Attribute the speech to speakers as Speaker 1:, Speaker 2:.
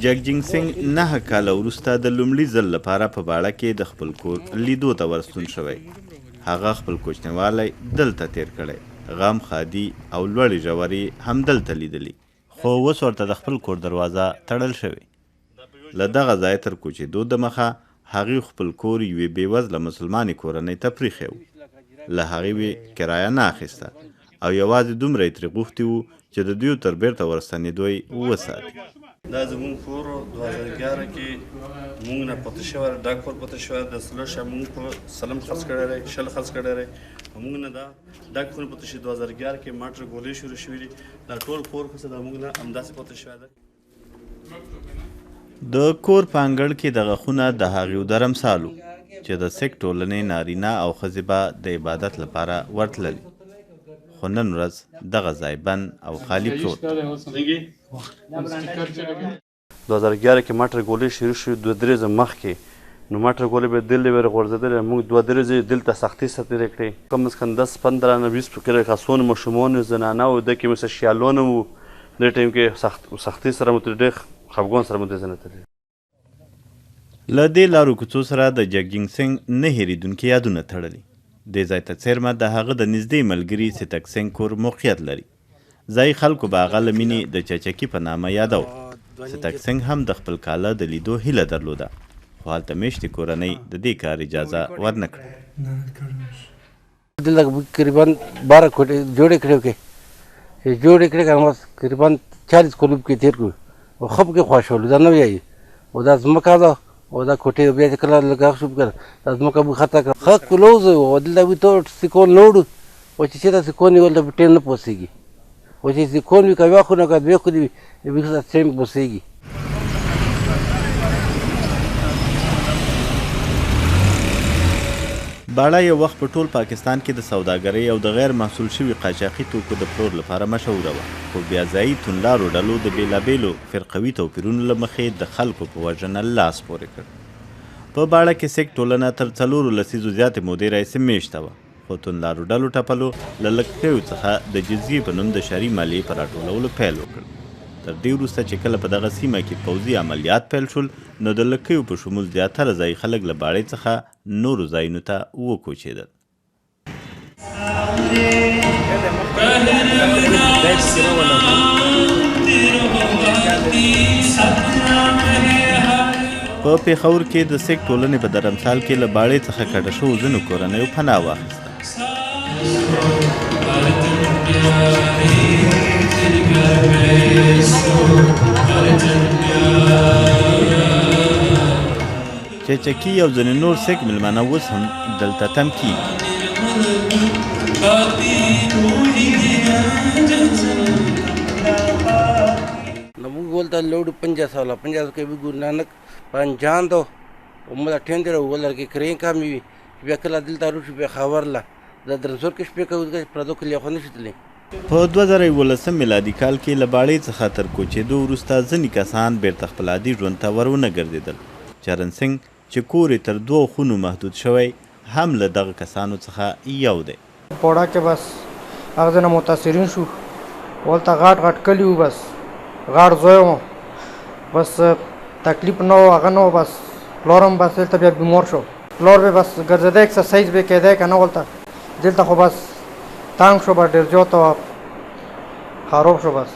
Speaker 1: جګجینګ سینګ 9 کاله وروسته د لومړي ځل لپاره په باړه کې د خپل کور لیدو ته ورستون شوی. هغه خپل کوچنیوالی دلته تیر کړی، غم، ښادي او لوړې ژورې یې همدلته لیدلي، خو اوس ورته د خپل کور دروازه تړل شوې. له دغه ځایه تر کوچېدو دمخه هغې خپل کور یوې بېوزله مسلمانې کورنۍ ته پریښی و. له هغې یې کرایه نه اخیسته او یوازې دومره یې ترې غوښتي وو چې د دوی تر بیرته ورستنېدو یې وساتي.
Speaker 2: دا زمونږ کور 2011 کې مونږ نه پاتې شوی، دا کور پاتې شوی. د سلوشه مونږ په سلم خرڅ کړی دی، 20 خرڅ کړی دی. مونږ نه دا دا کور پاتې شوی. 2011 کې ماټر ګولۍ شروع شوې دي. دا ټول کور خو دا مونږ نه همداسې پاتې شوی دی.
Speaker 1: د کور په انګړ کې دغه خونه د هغې درمسال و چې د سیک ټولنې نارینه او ښځې به د عبادت لپاره ورتللې، خو نن ورځ دغه ځای بند او خالي پروت.
Speaker 2: 2011 کې مټر ګولۍ شروع شوې، دوه درې ځله مخکې نو مټر ګولۍ به دلې ور غورځېدلې. موږ دوه درې ځلې دلته سختي سره تېرې کړې. کم از کم 10، 15 نه 20 پکې کسان، ماشومان، زنانه و، د کې مثل شیالونه وو. دې ټایم کې سخت سختي سره مو ډېر خفګان سره مو دې ځنه تللی.
Speaker 1: له دې لارو کوڅو سره د جګجینګ سینګ نه هېرېدونکي یادونه تړلي. دې ځای ته څېرمه د هغه د نږدې ملګري ستک سینګ کور موقعیت لري. ځایي خلکو به هغه له مینې د چچکي په نامه یاداوه. ستک سینګ هم د خپل کاله د لیدو هیله درلوده، خو هلته میشتې کورنۍ د دې کار اجازه ورنه کړه.
Speaker 3: دلته قریبا 12 کوټې جوړې کړې کې چې جوړې کړې کنه، بس قریبا 40 کلوب کې تیر کړو او خپ کې خوښولو. دا نه وایي او دا ځمکه ده او دا کوټې بیا چې کله لږه شو کنه، دا ځمکه به خطا کړه. ښه کلوز او دلته به ټول سکون لوړ او چې چېرته سکون وي ولته ټیم نه پوسېږي، او چې سکون وي که یوه خونه که دوې خونې وي، بیا ټیم پوسېږي.
Speaker 1: باړه یو وخت په ټول پاکستان کې د سوداګرۍ او د غیر محصول شوي قاچاقي توکو د پلور لپاره مشهوره وه، خو بیا ځایي توندلارو ډلو د بېلابېلو فرقوي توپیرونو له مخې د خلکو په وژنه لاس پورې کړ. په باړه کې سیک ټولنه تر 4 لسیزو زیاتې مودې راهیسې مېشته وه، خو توندلارو ډلو ټپلو له لږکیو څخه د جزیې په نوم د شرعي مالیې په راټولولو پیل وکړ. تر دې وروسته چې کله په دغه سیمه کې پوځي عملیات پیل شول، نو د لږکیو په شمول زیاتره ځایي خلک له باړې څخه نورو ځایونو ته وکوچېدل. په پېښور کې د سیک ټولنې په درمسال کې له باړې څخه کډه شوو ځینو کورنیو پناه واخیسته. چچکي او ځینې نور سیک مېلمانه اوس هم دلته تم کیږي.
Speaker 3: نو موږ ولته لوډ 50 ساله 50 کې به ګورو نانک پنجان دو او موږ ټین دی ولر کې کرین کامي وي. بیا کله دلته روش بیا خبر لا د درنسور کې شپې کوي، پردو کلی خو نشي تللی.
Speaker 1: په 2011 میلادي کال کې له باړې څخه تر کوچېدو وروسته ځینې کسان بیرته خپل عادي ژوند ته ور ونه ګرځېدل. چرن سینګ چې کور یې تر دوو خونو محدود شوی، هم له دغه کسانو څخه یو دی.
Speaker 4: پوړه کې بس هغه ځای نه متاثرین شو. ولته غاټ غاټ کلي وو، بس غاټ زوی و، بس تکلیف نه و، هغه نه و. بس پلار هم بس دلته بیا بیمار شو. پلار به بس ګرځېده، اکسرسایز به کېده که نه ولته. دلته خو بس تنګ شو، بس ډېر زیات او خراب شو بس.